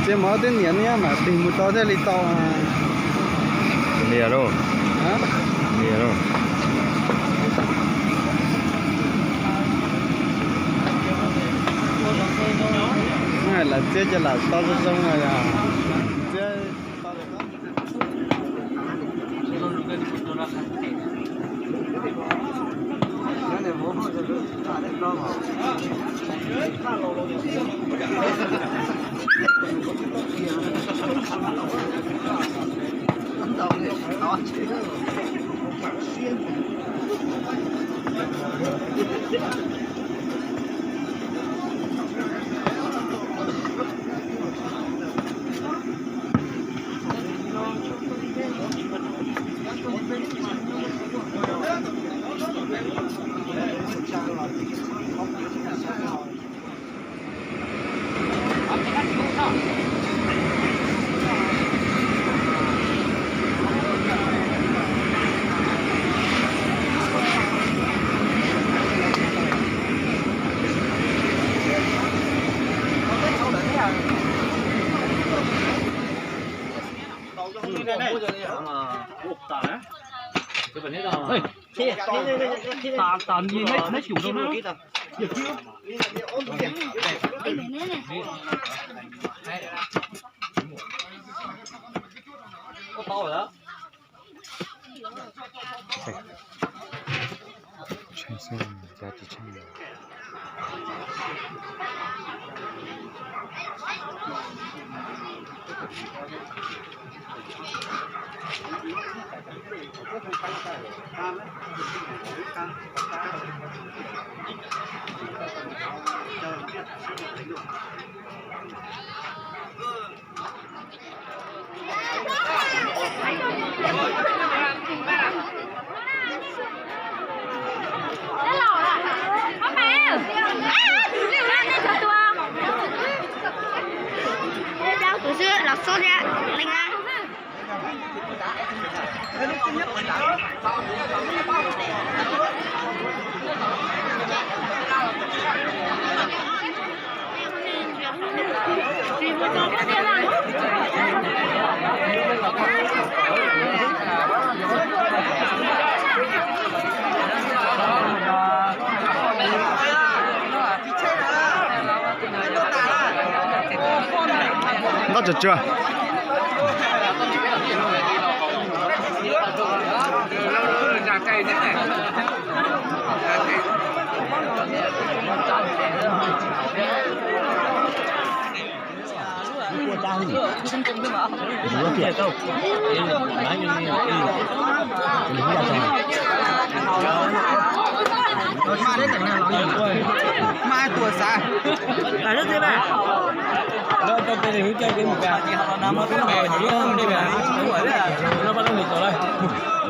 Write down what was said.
Txiv mov twb niam no mas tig mus tau thiaj li tau. Niam lauj. Niam lauj. Lawv txiab ces lam tau zoo zoo. Tus xwb los xub thiab leej na. Ntaub tsav tsua. Mas tuaj xav. Tau tej lig hlwb coj kev mus kas, no pab lub lis tau lawm.